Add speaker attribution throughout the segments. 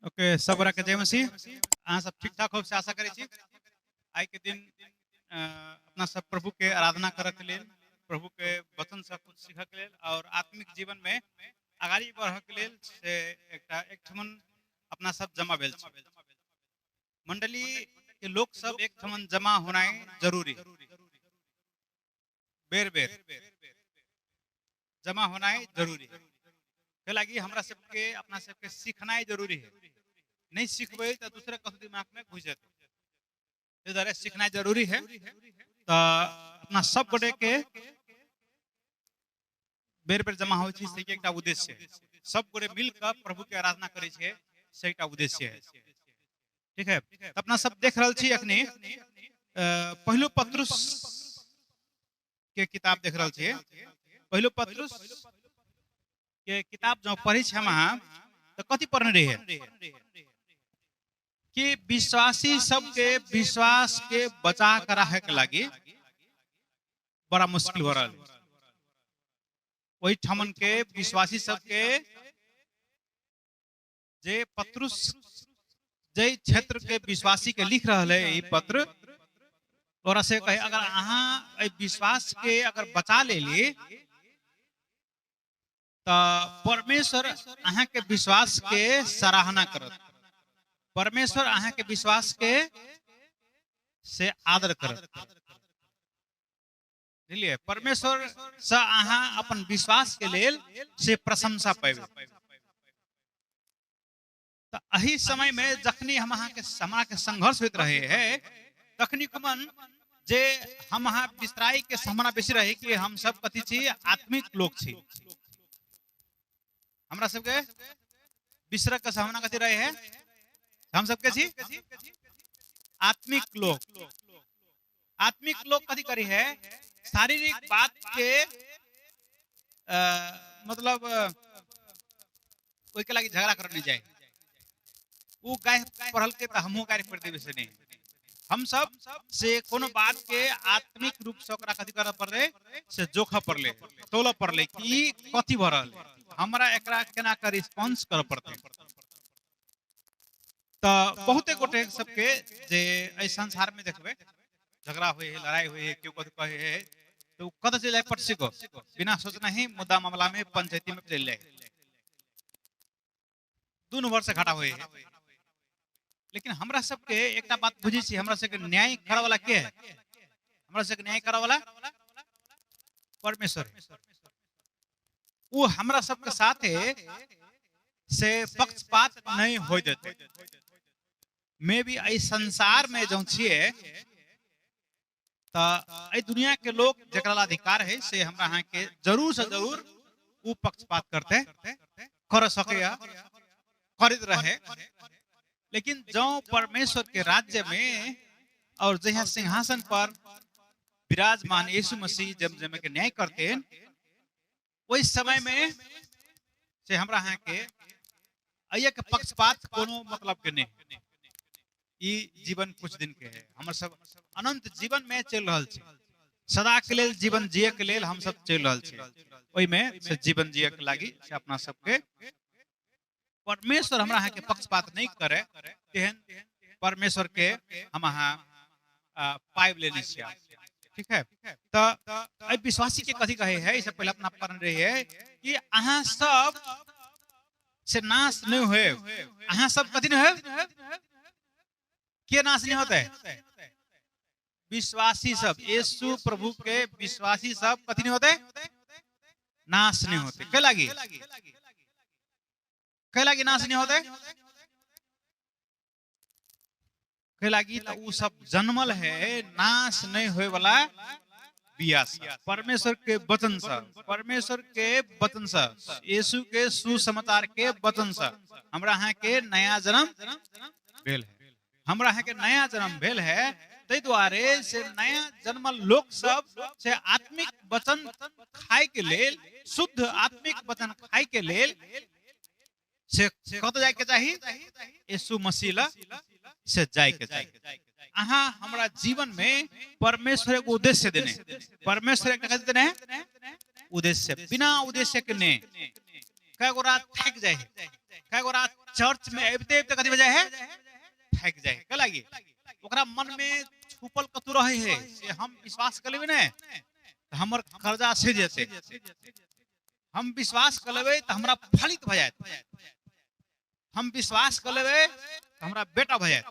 Speaker 1: Okay, सब गोरा के जय मसीह। अहाँ सब ठीक ठाक हो से आशा करै छी। आइ के दिन अपना सब प्रभु के आराधना करऽ के लेल, प्रभु के वचन से कुछ सीखऽ के लेल और आत्मिक जीवन में अगाड़ी बढ़ऽ के लेल से एकटा एकठमन अपना सब जमा भेल छी। मंडली के लोक सब एकठमन जमा होनाइ जरूरी, बेर बेर जमा होनाइ जरूरी है। के लागि हमरा सबके अपना सबके सीखनाइ जरूरी है। नहीं सीखबै तो दूसरे कथु दिमाग में घुस जेतै, ताहि दुआरे सीखनाइ जरूरी है। तो अपना सब गोटे के बेर बेर जमा होइ छी से के एकटा उद्देश्य है। सब गोटे मिल कऽ प्रभु के आराधना करै छै से एकटा उद्देश्य है। ठीक है, तो अपना सब देख रहल छी अखनी पहिलो पत्रुस के किताब देख रहल छी। पहिलो पत्रुस के किताब जब पढ़ै छी हम अहाँ तो कथी पढ़ने रहियै कि विश्वासी सबके विश्वास के बचा के राखे के लागी बड़ा मुश्किल हो रहल है। ओहि ठमन के विश्वासी सबके जे पत्रुस जे क्षेत्र के विश्वासी के लिख रहल है ई पत्र, ओकरा से कहे अगर अहाँ एहि विश्वास के अगर बचा लेली तो परमेश्वर अहाँ के विश्वास के सराहना करत, परमेश्वर अहाँ के विश्वास के से आदर करत। बुझलिए, परमेश्वर से अहाँ अपन विश्वास के लेल से प्रशंसा पाबे। तो एही समय में जखनी हम अहाँ के हमरा के संघर्ष होइत रहे है तखनी कुमन जे हम अहाँ बिसराई के सामना बेसी रहे कि हम सब कथी छी, आत्मिक लोक छी। हमरा सबके बिसरक के सामना कथी रहे है, हम सबके छी आत्मिक लोक। आत्मिक लोक कथी करी है, शारीरिक बात के मतलब ओहि के लागी झगड़ा करने जाए। उ गाय पढ़ल के तो हमहूँ गाय पढ़ देबे से नहीं। हम सब से कोनो बात के आत्मिक रूप से ओकरा कथी करऽ पड़ले से जोखऽ पड़ले, तोलऽ पड़ले कि कथी भऽ रहल है, हमरा एकरा केना के रिस्पॉन्स करऽ पड़तै। तऽ बहुते गोटे सबके जे एहि संसार में देखबै झगड़ा होइ है, लड़ाई होइ है, केओ कथी कहै है तो कतऽ चलि जाय पटसी को बिना सोचना ही मुद्दा मामला में पंचायती में चलि जाय, दुनू भर से घाटा होइ है। लेकिन हमरा सबके एकटा बात बुझै छी, हमरा सबके न्याय करऽ वाला के है, हमरा सबके न्याय करऽ वाला परमेश्वर है। वो हमरा सबके साथे से पक्षपात नहीं होय देते। मे भी एहि संसार में जो छियै तऽ एहि दुनिया के लोग जकरा ला अधिकार है से हमरा अहाँ के जरूर से जरूर उ पक्षपात करते कर सकैया, करैत रहे। लेकिन जौ परमेश्वर के राज्य में और जहिया सिंहासन पर विराजमान यीशु मसीह जब जमे के न्याय करते ओहि समय में से हमरा अहाँ के अइया के पक्षपात कोनो मतलब के नहीं। ई जीवन कुछ दिन के है, हमर सब अनंत जीवन में चल रहल छी, सदा के लेल जीवन जिए के लेल हम सब चल रहल छी। ओहि में से जीवन जिए के लागी से अपना सबके परमेश्वर हमरा अहाँ के पक्षपात नहीं करे तेहन परमेश्वर के हम अहाँ पाबि लेने छियै। ठीक है, तो एहि विश्वासी के कथी कहे है, इससे पहले अपना पढ़ रहे है कि अहाँ सब से नाश नहीं होए। अहाँ सब कथी नहीं होए, के नाश नहीं होते, विश्वासी सब, यीशु प्रभु के विश्वासी सब कथी नहीं होते, नाश नहीं होते। के लागी, के लागी नाश नहीं होते, के लागी तो उ सब जन्मल है नाश नहीं होए वाला बिया से, परमेश्वर के वचन से, परमेश्वर के वचन से, यीशु के सुसमाचार के वचन से हमरा अहाँ के नया जन्म भेल है, हमरा अहाँ के नया जन्म भेल है। ताहि दुआरे से नया जन्मल लोक सब से आत्मिक वचन खाय के लेल, शुद्ध आत्मिक वचन खाय के लेल से कतऽ जाय के चाही, यीशु मसीह ला से जाय के चाही। अहाँ हमरा जीवन में परमेश्वर एगो उद्देश्य देने, परमेश्वर एक कथी देने उद्देश्य, बिना उद्देश्य के ने कए गो रात थाकि जाइ है, कए गो रात चर्च में अबिते अबिते कथी भऽ जाइ है, थाकि जाइ है। के लागी ओकरा मन में छुपल कतौ रहे है से हम विश्वास कर लेबै ने तऽ हमर कर्जा सधि जेतै, हम विश्वास कर लेबै तऽ हमरा फलित भऽ जायत, हम विश्वास कर लेबै तऽ हमरा बेटा भऽ जायत,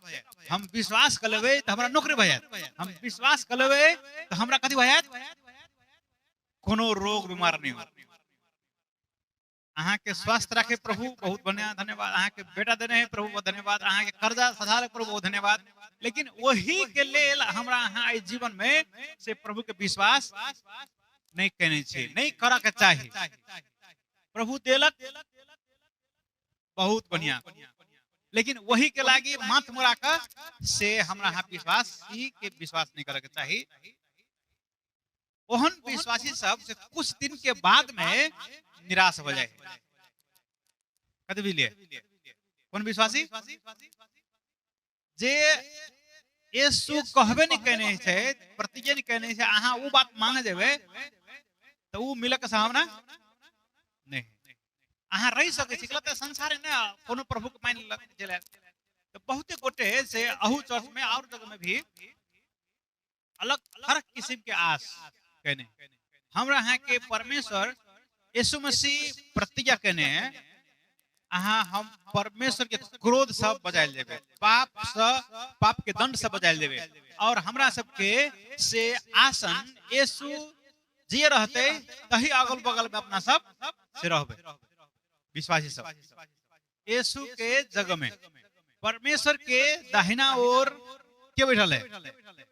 Speaker 1: हम विश्वास कर लेबै तऽ हमरा नौकरी भऽ जायत, हम विश्वास कर लेबै तऽ हमरा कथी भऽ जायत, कोनो रोग बीमार नहि होत। अहाँके स्वस्थ रखे प्रभु, बहुत बढ़िया, धन्यवाद। अहाँके बेटा देने है प्रभु, बहुत धन्यवाद। अहाँके कर्जा सधा प्रभु, बहुत धन्यवाद। लेकिन वही के लेल हमरा अहाँ एहि जीवन में से प्रभु के विश्वास नहीं केने छी, नहीं करऽ के चाही। प्रभु देलक बहुत बढ़िया, लेकिन वही के लागी माथ मुड़ा के से हमरा अहाँ विश्वास ही के विश्वास नहीं करऽ के चाही। ओहन विश्वासी सब से कुछ दिन के बाद में निराश हो जाए। कथी बुझलिए? कोन विश्वासी? जे यीशु कहबे नहीं कहने छै, प्रतिज्ञा नहीं कहने छै, अहाँ उ बात मांगे जेबै तऽ उ मिलक के संभावना नहीं। अहाँ रहि सकै छी, गलत संसार ने कोनो प्रभु के मान लेलक चलि आयल। तऽ बहुते गोटे से अहू चर्च में और जगह में भी अलग हर किस्म के आस कहने। हमरा अहाँ के परमेश्वर यीशु मसीह प्रतिज्ञा कहने है, अहाँ हम परमेश्वर के क्रोध से बचायल जेबै, पाप से, पाप के दंड से बचायल जेबै, और हमरा सबके से आसन यीशु जे रहते तही अगल बगल में अपना सब से रहबै। विश्वासी सब यीशु के जगह में परमेश्वर के दाहिना ओर के बैठल है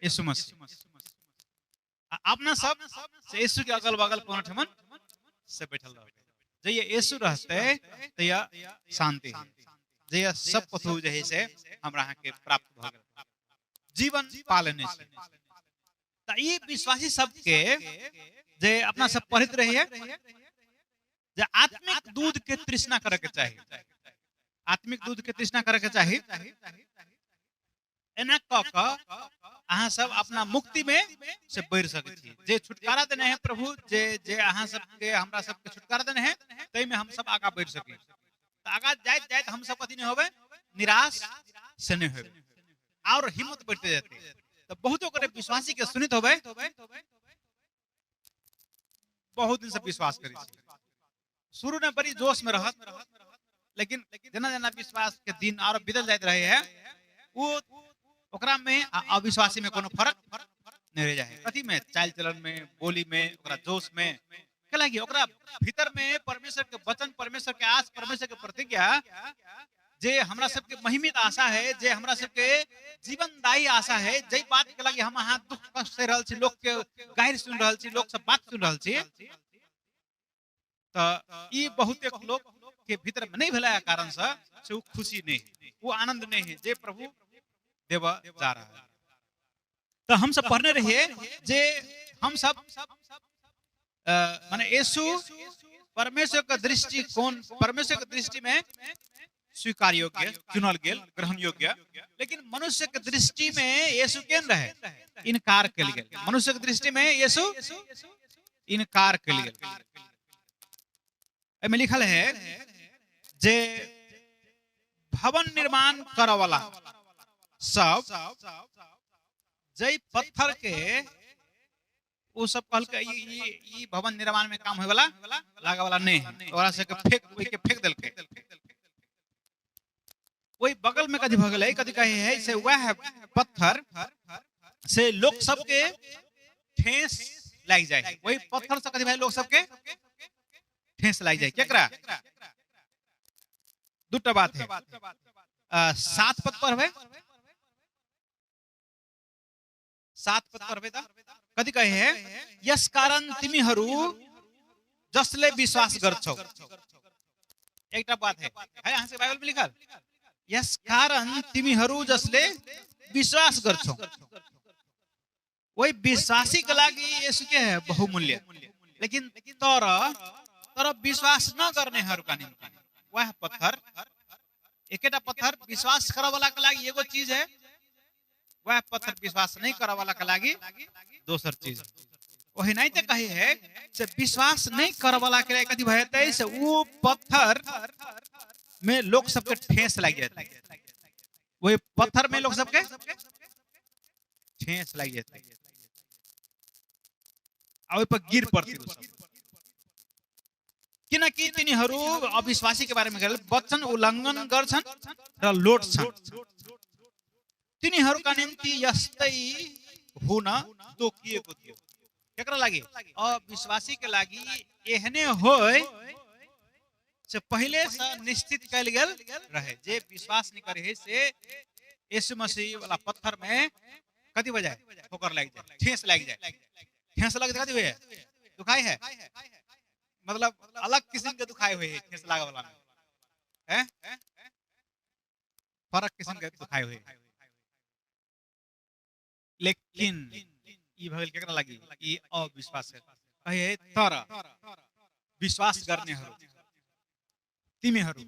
Speaker 1: यीशु मसीह। अपना सब से यीशु के अगल बगल कोनो ठमन से बैठल रहबै। जइया यीशु रहते तैया शांति है, जइया सब कथू जे है से हमरा अहाँ के प्राप्त भऽ गेल, जीवन पा लेने छी। तऽ ई विश्वासी सबके जे अपना सब पढ़ैत रहिए जे आत्मिक दूध के तृष्णा करे के चाही, आत्मिक दूध के तृष्णा करे के चाही। एना कऽ कऽ अहाँ सब अपना मुक्ति में से बढ़ि सकै छी। जे छुटकारा देने है प्रभु, जे जे अहाँ सबके हमरा सबके छुटकारा देने है, ताहि में हम सब आगा बढ़ि सकी। तऽ आगा जाइत जाइत हम सब कथी नहि होबै, निराश से नहि होबै, और हिम्मत बढ़ते जेतै। तऽ बहुतो गोटे विश्वासी के सुनित होबै, बहुत दिन से विश्वास करै छी, शुरू में बड़ी जोश में रहत, लेकिन जेना जेना विश्वास के दिन और बीतल जाइत रहे है, वो ओकरा में आ अविश्वासी में कोनो फर्क नहीं रह जाए। कथी में? चाल चलन में, बोली में, ओकरा जोश में। कहला कि ओकरा भीतर में परमेश्वर के वचन, परमेश्वर के आस, परमेश्वर के प्रतिज्ञा जे हमरा सबके महिमित आशा है, जे हमरा सबके जीवनदायी आशा है, जे बात के लागी हम अहाँ दुख कष्ट सहि रहल छी, लोक के गारि सुनि रहल छी, लोक सब बात सुनि रहल छी, तऽ ई बहुत एक लोक के भीतर में नहीं भेला के कारण से से वो खुशी नहीं है, वो आनंद नहीं है जे प्रभु देव जा रहा है। तो हम सब पढ़ने रहिए जे हम सब माने यीशु परमेश्वर के दृष्टिकोण, परमेश्वर के दृष्टि में स्वीकार योग्य चुनल गेल, ग्रहण योग्य, लेकिन मनुष्य के दृष्टि में यीशु केहन रहे? इनकार कयल गेल। मनुष्य के दृष्टि में यीशु इनकार कयल गेल। एहिमे लिखल है जे भवन निर्माण करऽ वाला सब जै पत्थर के ओ सब कहलकै ई भवन निर्माण में काम होय वाला लागे वाला नहीं है, ओकरा सबके फेंक, ओहि के फेंक देलकै। ओहि बगल में कथी भऽ गेलै, कथी कहै है से वएह पत्थर से लोक सबके ठेस लागि जाइ है। ओहि पत्थर से कथी भाई लोक सबके ठेस लागि जाइ। केकरा? दूटा बात है। 7 पद पढ़बै, 7 पद पढ़बै त कथी कहे है? यस कारण तिमीहरू जसले विश्वास गर्छौ। एकटा बात है, है अहाँ से बाइबल में लिखल, यस कारण तिमीहरू जसले विश्वास गर्छौ। वही विश्वासी के लागि येशू के है बहुमूल्य, लेकिन तर तर विश्वास न गर्नेहरूका निम्ति वह पत्थर, एकेटा पत्थर विश्वास करे वाला के लागि एगो चीज है, वह पत्थर विश्वास नहीं करे वाला के लागि दोसर चीज। वही नहीं तो कही है से विश्वास नहीं करे वाला के कथी भयतै से वो पत्थर में लोक सबके ठेस लागि जाते। वही पत्थर में लोग सबके ठेस लागि जाते आ ओहि पर गिर पड़ते ओ सब। किनकि तिनीहरू अविश्वासी के बारे में गरे वचन उल्लङ्घन गर्छन् र लोट्छन्। तिनीहरूका निम्ति यस्तै हुन तोकिएको थियो। केकरा लागि? अविश्वासी के लागि एहने होय से पहिले से निश्चित कयल गेल रहे। जे विश्वास नहीं करे है से यीशु मसीह वाला पत्थर में कथी हो जाए? ठोकर लाग जाए, ठेस लाग जाए। ठेस लग कथी हुए? दुखाई है, मतलब अलग किस्म के दुखाई हुए है ठेस लागे वाला में, हैं? फरक किस्म के दुखाई हुए। लेकिन ई भगल केकरा लागि? ई अविश्वास है। कहे तर विश्वास गर्नेहरू तिमीहरू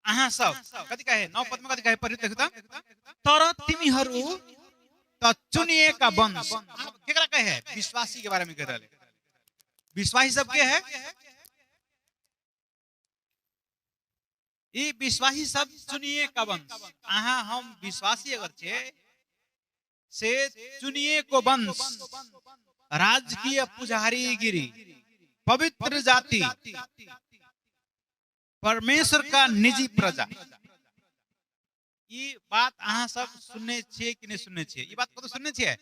Speaker 1: अहाँ सब कति कहे? 9 पद में कति कहे? पढ़ी देखू त। तर तिमीहरू त चुनिएका वंश। केकरा कहे है? विश्वासी के बारे में कह रहे। विश्वासी सब के है? ई विश्वासी सब चुनिएका वंश। अहाँ हम विश्वासी अगर छे से चुनिए को वंश, राजकीय पुजारी गिरी, पवित्र जाति, परमेश्वर का निजी प्रजा। ई बात अहाँ सब सुनने छियै कि नहीं सुनने छियै? ई बात कतौ सुनने छियै?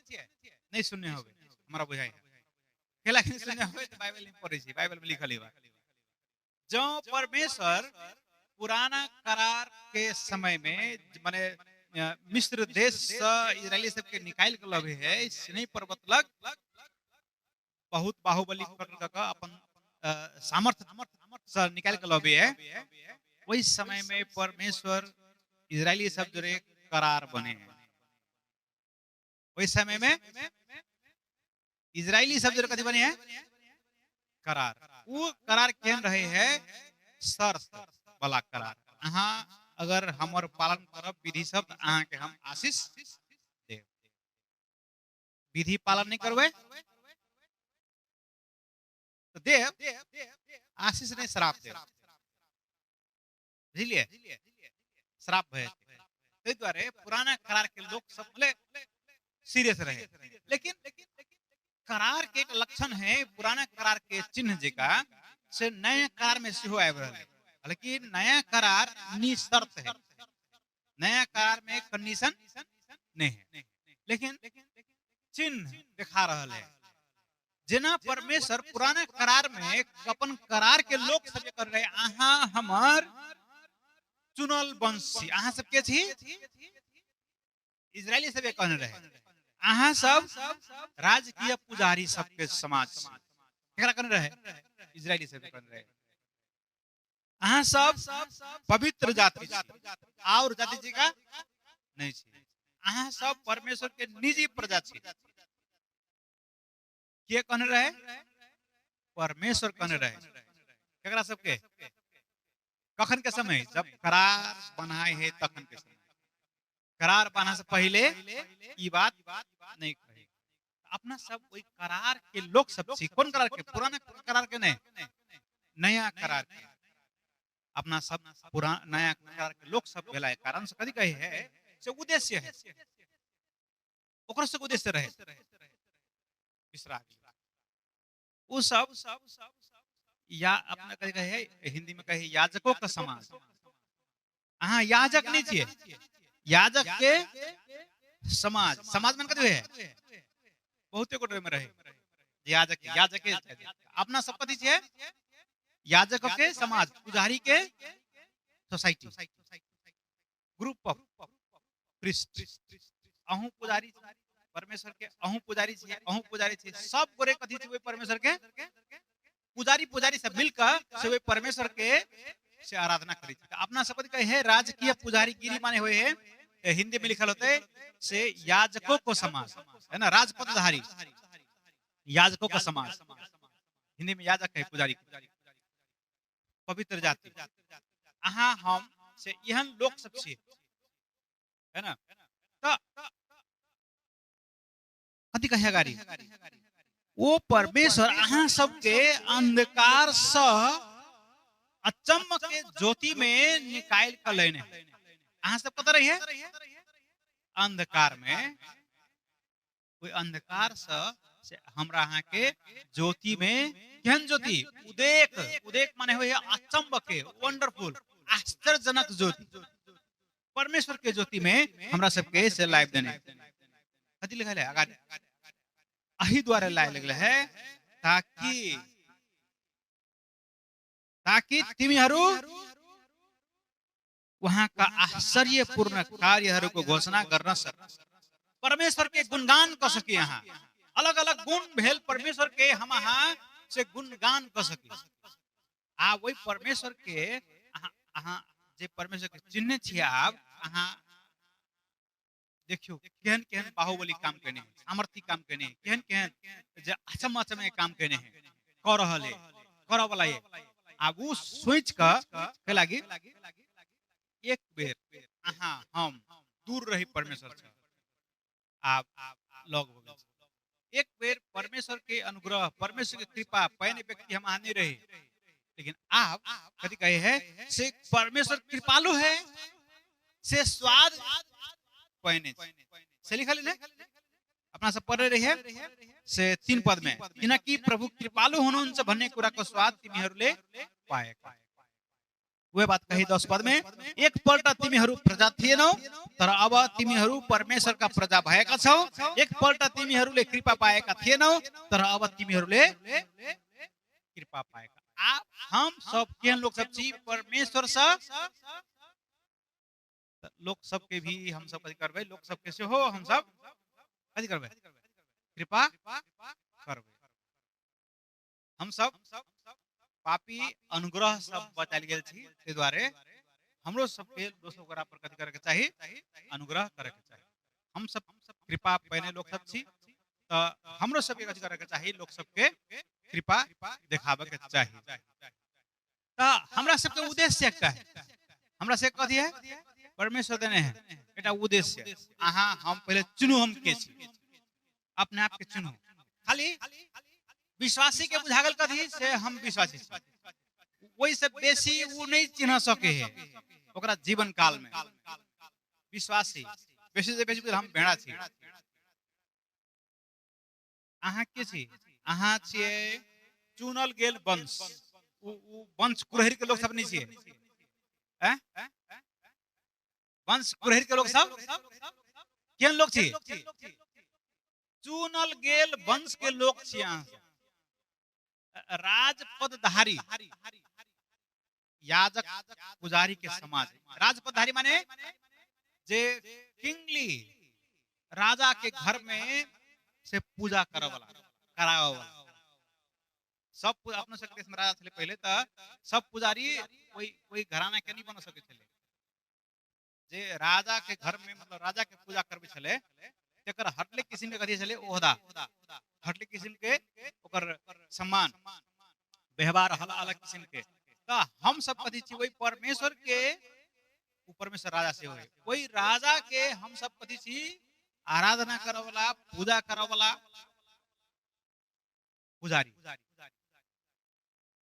Speaker 1: नहीं सुनने होबै, हमरा बुझाइ है। केला कि नहीं सुनने होबै तऽ बाइबल में पढ़ै छी, बाइबल में लिखल ई बात। जँ परमेश्वर पुराना करार के समय में माने मिस्र देश से इजरायली सबके निकालि के लबै है सिनै पर्वत लग, बहुत बाहुबली पकड़ कऽ अपन सामर्थ्य से निकालि के लबै है, ओहि समय में परमेश्वर इजरायली सब जोड़े करार बने हैं। ओहि समय में इजरायली सब जोड़े कथी बने हैं? करार। वो करार केहन रहे है? शर्त वाला करार। अहाँ अगर हमर पालन करब विधि सब तऽ अहाँ के हम आशीष देब। विधि पालन नहीं करबै तो देव आशीष नहीं, श्राप देब। बुझलियै? श्राप भए जेतै। ताहि दुआरे पुराना करार के लोक सब भले सीरियस रहे, लेकिन करार के एक लक्षण है, पुराना करार के चिन्ह जेका से नया करार में सेहो आबि रहल है। हालांकि नया करार निशर्त है, नया करार में कंडीशन नहीं है, लेकिन चिन्ह दिखा रहल है। जेना परमेश्वर पुराना करार में अपन करार के लोक सब कर रहे, अहाँ हमर चुनल वंश छी। अहाँ सब के छी? इजरायली सब कहने रहे, अहाँ सब राजकीय पुजारी सबके समाज छी। केकरा कहने रहे? इजरायली सब कहने रहे। अहाँ सब पवित्र जाति छी, और जाति जी का नहीं छी। अहाँ सब परमेश्वर के निजी प्रजा छी। के कहने रहे? परमेश्वर कहने रहे। केकरा सबके? कखन के समय? जब करार बनाए है तखन के समय। करार बना से पहले ई बात नहीं कहे। अपना सब ओहि करार के लोक सब छी। कोन करार के? पुराना करार के नहीं, नया करार के। अपना सब पुराना नया करार के लोक सब भेला है। कारण से कथी कहे है से उद्देश्य है, ओकरो सब उद्देश्य रहे बिसरा गेल। उ सब या अपना कथी कहे है, हिंदी में कहे याजकों का समाज। अहाँ याजक नहीं छियै, याजक के समाज। समाज में कथी है? बहुते गोटे में रहे याजक। याजक के अपना सब कथी छियै? याजक के समाज, पुजारी के सोसाइटी, ग्रुप ऑफ प्रीस्ट। अहूँ पुजारी परमेश्वर के, अहूँ पुजारी छियै, अहूँ पुजारी छियै, सब गोरे कथी छियै? परमेश्वर के पुजारी। पुजारी सब मिलकर से ओहि परमेश्वर के से आराधना करै छै। अपना सब कहे है राजकीय पुजारी गिरी माने होय है, हिंदी में लिखल होते से याजकों को समाज है ना, राजपदधारी याजकों का समाज। हिंदी में याजक है पुजारी, पवित्र जाति। अहाँ हम से एहन लोक सब छियै, है ना। तो कथी कहे अगाड़ी? ओ परमेश्वर अहाँ सबके अंधकार सँ अचम्म के ज्योति में निकालि कऽ लेने है। अहाँ सब कतऽ रहिए? अंधकार में। ओहि अंधकार से हमरा अहाँ के ज्योति में, केहन ज्योति? उदेक। उदेक माने होइए अचम्म के, वंडरफुल, आश्चर्यजनक ज्योति। परमेश्वर के ज्योति में हमरा सबके से लाइव देने। कथी लिखल है आगाँ? अही द्वारे लाए लगल है ताकि ताकि तिमीहरू वहाँका आश्चर्यपूर्ण कार्यहरूको घोषणा गर्न सक, परमेश्वर के गुणगान क सकी। यहाँ अलग अलग गुण भेल परमेश्वर के हम अहाँ से गुणगान क सकी। आ ओहि परमेश्वर के अहाँ जे परमेश्वर के चिन्हने छियै, आब अहाँ देखियौ केहन केहन बाहुबली काम केने है, सामर्थ्य काम केने है, केहन केहन जे अचम्म अचम्म काम केने है, कऽ रहल है, करऽ वाला है। आब उ सोचि कऽ के लागि एक बेर अहाँ हम दूर रही परमेश्वर से, आब लग हो गेल। एक बेर परमेश्वर के अनुग्रह, परमेश्वर के कृपा पैने व्यक्ति हम अहाँ नहीं रही, लेकिन आप कथी कहे है से परमेश्वर कृपालु है, से स्वाद पैने से लिखल ने अपना सब पढ़े रही है से 3 पद में, किनकि प्रभु कृपालु हुनुहुन्छ भन्ने कुराको स्वाद तिमीहरूले पाएका। वह बात कही 10 पद में, एकपल्ट तिमीहरू प्रजा थिएनौ तर अब तिमीहरू परमेश्वरका प्रजा भएका छौ। एकपल्ट तिमीहरूले कृपा पाएका थिएनौ तर अब तिमीहरूले कृपा पाएका। आ हम सब केहन लोक सब छी? परमेश्वर सँ लोक सबके भी हम सब कथी करबै? लोक सबके सेहो हम सब कथी करबै? कृपा करबै। हम सब पापी अनुग्रह सब बचायल गेल छी, ताहि दुआरे हमरो सबके दोसर गोरा पर कथी करैके चाही? अनुग्रह करैके चाही। हम सब कृपा पैने लोक सब छी तऽ हमरो सबके कथी करैके चाही? लोक सबके कृपा देखाबैके चाही। तऽ हमरा सबके उद्देश्य एकटा है, हमरा सबके कथी है? परमेश्वर देने है एकटा उद्देश्य। अहाँ हम पहिले चुनू हम के छी, अपने आप के चुनू। खाली विश्वासी के बुझा गेल कथी से हम विश्वासी छी, ओहि से बेसी उ नहीं चिन्ह सके है ओकरा जीवन काल में। विश्वासी बेसी से बेसी हम भेड़ा छी। अहाँ के छी? अहाँ छियै चुनल गेल वंश। उ वंश कुरहरि के लोक सब नहीं छियै, वंश कुरहरि के लोक सब केहन लोक छी? चुनल गेल वंश के लोक छी अहाँ। राजपदधारी याजक पुजारी के समाज। राजपदधारी माने जे किंगली राजा के घर में से पूजा करे वाला, करावे वाला। सब अपना सबके देश में राजा छलै पहिले, तऽ सब पुजारी ओहि घराना के नहीं बन सकै छलै। जे राजा के घर में मतलब राजा के पूजा करबै छलै तेकर हटले किसिम के कथी छलै? ओहदा, हटले किसिम के ओकर सम्मान, व्यवहार अलग किसिम के। तऽ हम सब कथी छी? वही परमेश्वर के, उ परमेश्वर राजा से होय, वही राजा के हम सब कथी छी? आराधना करऽ वाला, पूजा करऽ वाला पुजारी।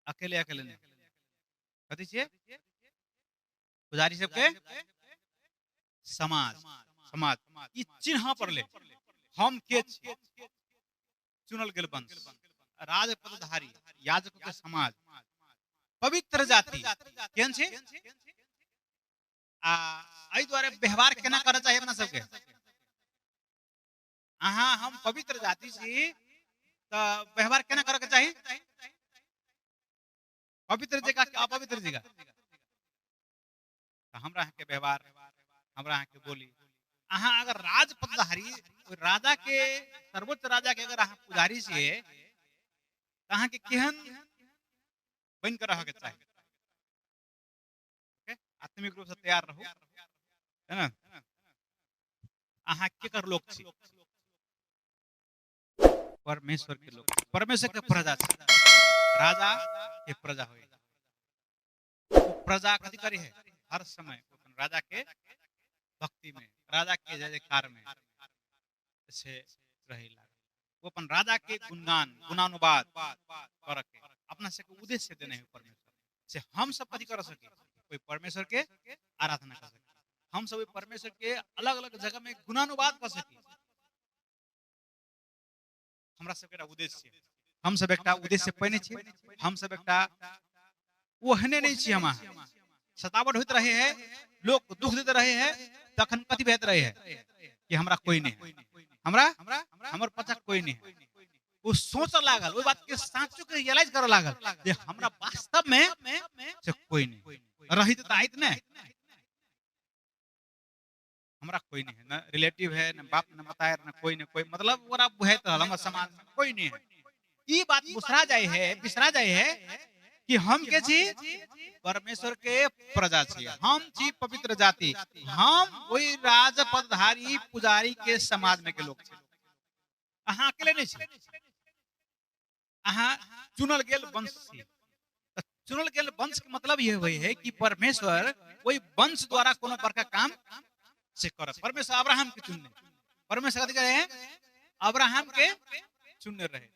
Speaker 1: अकेले अकेले नहीं, कथी छियै? पुजारी सबके समाज। समाज ई चिन्ह पड़ले हम के छी? चुनल गेल वंश, राजपदधारी, याजक के समाज, पवित्र जाति। केहन छी? आ एहि दुआरे व्यवहार केना करऽ चाही अपना सबके? अहाँ हम पवित्र जाति छी तऽ व्यवहार केना करऽ के चाही? पवित्र जगह के अपवित्र जगह? तऽ हमरा अहाँके व्यवहार, हमरा अहाँके बोली, अहाँ अगर राजपदधारी राजा के, सर्वोच्च राजा के अगर अहाँ पुजारी छियै तऽ अहाँके केहन बनि कऽ रहऽ के चाही? आत्मिक रूप से तैयार रहू, है ना? अहाँ केकर लोक छी? परमेश्वर के लोक, परमेश्वर के प्रजा छी। राजा के प्रजा होय, प्रजा कथी करी है? हर समय अपन राजा के भक्ति में, राजा के जय जयकार में से रहे लागल। वो अपन राजा के गुणगान, गुणानुवाद करके अपना सबके उद्देश्य देने है परमेश्वर। से हम सब कथी कर सकी, ओहि परमेश्वर के आराधना कर सकी, हम सब ओहि परमेश्वर के अलग अलग जगह में गुणानुवाद कर सकी। हमरा सबके एकटा उद्देश्य, हम सब एकटा उद्देश्य पहिने छी, हम सब एकटा ओहने नहीं छी। हम अहाँ सतावट होइत रहे है, लोग दुख देते रहे है, तखन कथी भेट रहे है कि हमरा कोई नहीं है, हमरा हमर पचा कोई नहीं है। वो सोच लागल, ओहि बात के साँचो के रियलाइज करे लागल जे हमरा वास्तव में से कोई नहीं रहित त आइत ने, हमरा कोई नहीं है, न रिलेटिव है, न बाप, न मतायर, न कोई न कोई, मतलब ओकरा बुझाइत रहल हमर समाज में कोई नहीं है। ई बात बिसरा जाय है, बिसरा जाय है कि हम के छी, परमेश्वर के प्रजा छी, हम छी पवित्र जाति, हम ओहि राज पदधारी पुजारी के समाज में के लोग छी। अहाँ अकेले नहीं छी, अहाँ चुनल गेल वंश छी। चुनल गेल वंश के मतलब यह होय है कि परमेश्वर ओहि वंश द्वारा कोनो बड़का काम से करत। परमेश्वर अब्राहम के चुनने, परमेश्वर कथी करे है, अब्राहम के चुनने रहे।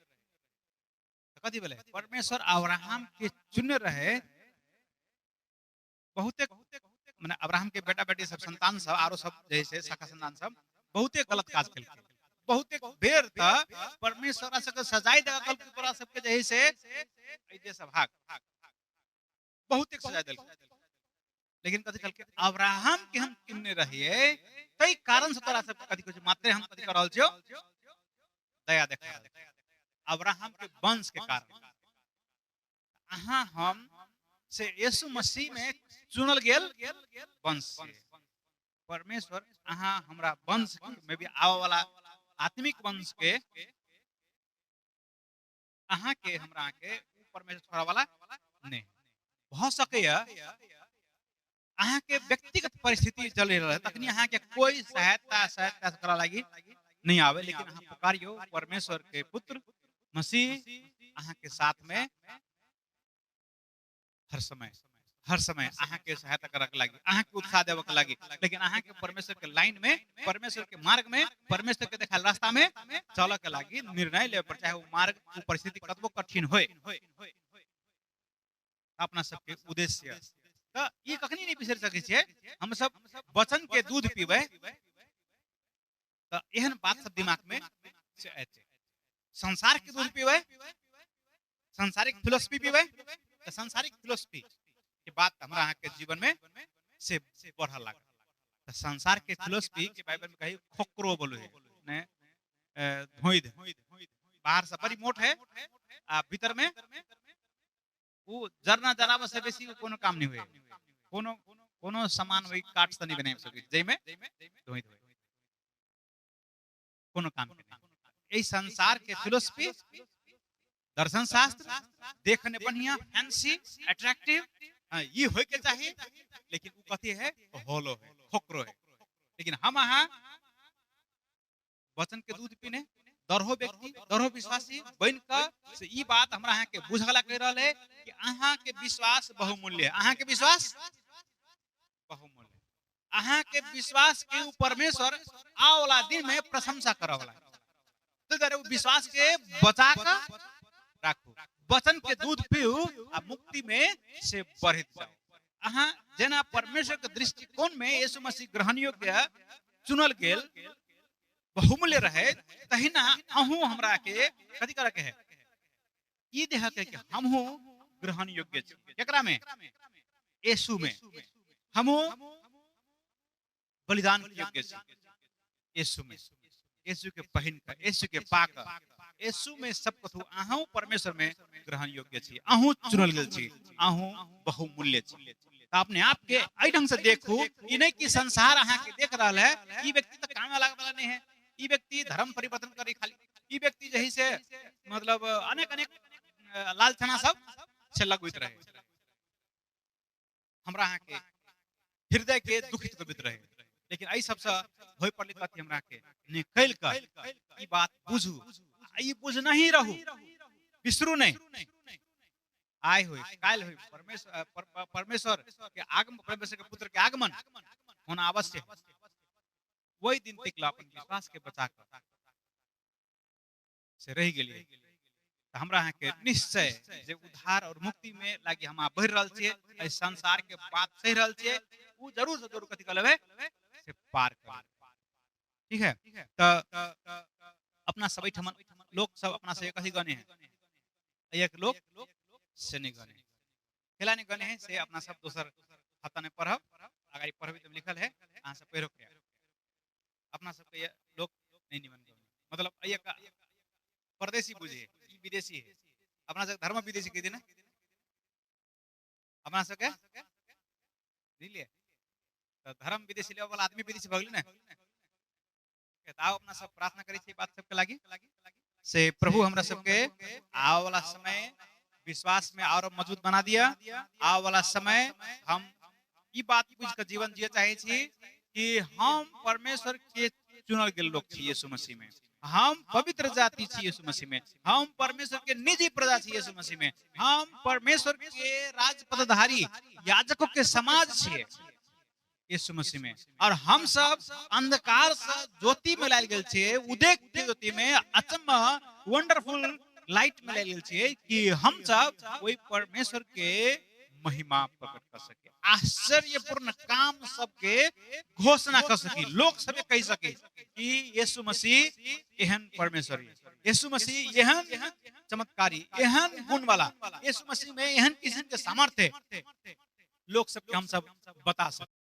Speaker 1: कथी भेलै, परमेश्वर अब्राहम के चुनने रहे। बहुते माने अब्राहम के बेटा बेटी सब संतान सब आरो सब जैसे शाखा संतान सब बहुते गलत काज केलकै, बहुते बेर त परमेश्वर सबके सजाय दऽ कऽ तोरा सबके जे से ऐजे सब भाग, बहुते सजाय देलकै। लेकिन कथी कहलकै, अब्राहम के हम चुनने रहियै तै कारण से तोरा सबके कथी कहै छै, मात्रे हम कथी कर रहल छियौ, दया देखा रहल अब्राहम के वंश के कारण। अहाँ हम से यीशु मसीह में चुनल गेल वंश, परमेश्वर अहाँ हमरा वंश में भी आवे वाला आत्मिक वंश के अहाँ के हमरा के परमेश्वर छोड़ा वाला नहीं भ सकैया। अहाँ के व्यक्तिगत परिस्थिति चल रहल है तखनी अहाँ के कोई सहायता सहायता करा लागी नहीं आवे, लेकिन अहाँ पुकारियो परमेश्वर के पुत्र मसीह अहाँ के साथ में हर समय, हर समय अहाँ के सहायता करे के लागी, अहाँ के उत्साह देवे के लागी। लेकिन अहाँ के परमेश्वर के लाइन में, परमेश्वर के मार्ग में, परमेश्वर के देखाल रास्ता में चले के लागी निर्णय लेवे पर, चाहे वो मार्ग वो परिस्थिति कतबो कठिन होय। अपना सबके उद्देश्य त ई कखनी नहीं बिसरि सकै छियै। हम सब वचन के दूध पीबै त एहन बात सब दिमाग में से एतै। संसार के दूध पीबै, सांसारिक फिलोसफी पीबै त सांसारिक फिलोसफी के बात हमरा अहाँ के जीवन में से बढ़ लागल। त संसार के फिलोसफी के बाइबल में कही खोकरो बोलो है ने धोइद, बाहर से बड़ी मोट है आ भीतर में वो जरना जराबे से बेसी कोनो काम नहीं हुए, कोनो कोनो सामान वही काट से नहीं बना सके जैमे धोइद होय, कोनो काम के नहीं। एहि संसार के फिलोसफी, दर्शन शास्त्र देखने बढ़िया, फैंसी, अट्रैक्टिव, हाँ, ये होय के चाहिए, लेकिन वो कथी है, होलो है, खोकरो है। लेकिन हम अहाँ वचन के दूध पीने दरहो व्यक्ति, दरहो विश्वासी बन कऽ से ई बात हमरा अहाँ के बुझला कहि रहल है कि अहाँ के विश्वास बहुमूल्य है, अहाँ के विश्वास बहुमूल्य, अहाँ के विश्वास के ऊ परमेश्वर आवला दिन में प्रशंसा करऽ वाला है। तो दुआरे ऊ विश्वास के बचा कऽ राखू, वचन के दूध पीऊ आ मुक्ति में से बढ़ित जाओ। अहाँ जेना परमेश्वर के दृष्टिकोण में यीशु मसीह ग्रहण योग्य चुनल गेल बहुमूल्य रहे, तहिना अहूँ हमरा के कथी करे के है, ई देह के कि हमहूँ ग्रहण योग्य छी। केकरा में? यीशु में हमहूँ बलिदान के योग्य छी। यीशु में, यीशु के पहिन के, यीशु के पाक, यीशु में सब कथू अहूँ परमेश्वर में ग्रहण योग्य छी, अहूँ चुनल गेल छी, अहूँ बहुमूल्य छी। अपने आप के एहि ढंग से देखू, ई नहीं कि संसार अहाँ के देख रहल है ई व्यक्ति तो काम लागे वाला नहीं है, ई व्यक्ति धर्म परिवर्तन करे खाली, ई व्यक्ति जही से मतलब अनेक अनेक लालचना सब से लगबैत रहे, हमरा अहाँ के हृदय के दुखित करबैत रहे। लेकिन एहि सबसे होय पड़लै कथी, हमरा के निकलि कऽ ई बात बुझू, ई बुझ नहीं रहू, बिसरू नहीं। आय होय काल्हि होय परमेश्वर परमेश्वर के आगमन, परमेश्वर के पुत्र के आगमन होना अवश्य है। वही दिन तक अपन विश्वास के बचा कर से रह गेलियै। तऽ हमरा अहाँके निश्चय जे उद्धार और मुक्ति में लागी हम अहाँ बढ़ि रहल छियै, एहि संसार के बात सहि रहल छियै, ओ जरूर से जरूर कथी कऽ लेबै से पार कर। ठीक है, तऽ अपना सब एहिठाम लोक सब अपना सब कथी गने है, एक लोक से नहीं गने है, खेला नहीं गने है, से अपना सब दोसर खाता नहीं पढ़ब, अगाड़ी पढ़बी तो लिखल है, अहाँ सब पढ़ो के अपना सबके ये लोक नहीं निमन गने, मतलब एक परदेसी बुझे, ई विदेशी है, अपना सब धर्म विदेशी कह देना अपना सबके बुझलिए, तो धर्म विदेशी लेवे वाला आदमी विदेशी भऽ गेलै ने। तऽ आब अपना सब प्रार्थना करै छी बात सबके लागी से प्रभु हमरा सबके आवे वाला समय विश्वास में और मजबूत बना दिया। आवे वाला समय हम ई बात बुझ के जीवन जिए चाहे छी कि हम परमेश्वर के चुनल गेल लोग छी यीशु मसीह में, हम पवित्र जाति छी यीशु मसीह में, हम परमेश्वर के निजी प्रजा छी यीशु मसीह में, हम परमेश्वर के राजपदधारी याजकों के समाज छियै यीशु मसीह में, और हम सब अंधकार से ज्योति में लायल गेल छियै, उदय के ज्योति में, अचम्म वंडरफुल लाइट में लायल गेल छियै कि हम सब ओहि परमेश्वर के महिमा प्रकट कर सके, आश्चर्यपूर्ण काम सबके घोषणा कर सकी, लोक सबके कहि सके कि यीशु मसीह एहन परमेश्वर है, यीशु मसीह एहन चमत्कारी, एहन गुण वाला, यीशु मसीह में एहन किस्म के सामर्थ्य है, लोक सबके हम सब बता सके।